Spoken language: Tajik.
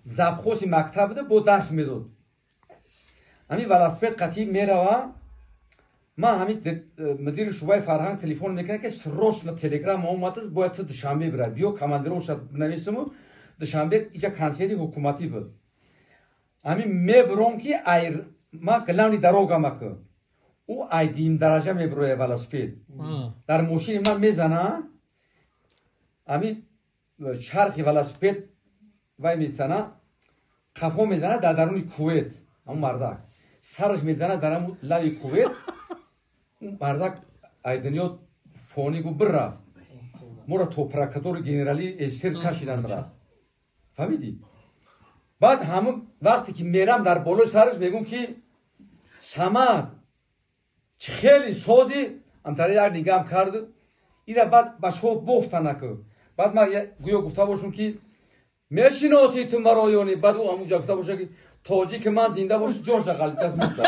Завхози мактаб буда, бо дарс медод. Ҳамин велосипед қатъӣ мерава. Ман ҳамин мудири шӯъбаи фарҳанг телефон мекунад, ки срочно телеграмма омадааст, бояд ту Душанбе бирай. Биё, командировша бинависиму Душанбе иҷа консерти ҳукуматӣ буд. Ҳамин мебуром, ки ай ма главный дорога маку. Ӯ ай дим дараҷа мебуроя велосипед. Дар мошини ман мезана, ҳамин чархи велосипед вай мезана, қафо мезана дар даруни кувет. Ҳамун мардак сараш мезана дар ҳамун лави кувет. Ӯ мардак ай дунё фонӣ гу бирафт. Моро то прокуратури генералӣ эсир кашиданд, рафт. Фаҳмидӣ? Баъд ҳамун вақте ки мерам, дар болои сараш мегӯм, ки Самад, чӣ хеле сози амтара як нигаҳам кард. Ира баъд бачаҳо бофтанаку. Баъд ман гӯё гуфта бошам, ки мешиносӣ ту маро ё не? Баъд ӯ ҳамунҷа гуфта боша, ки тоҷики ман зинда бош, ҷоша ғалитаст места.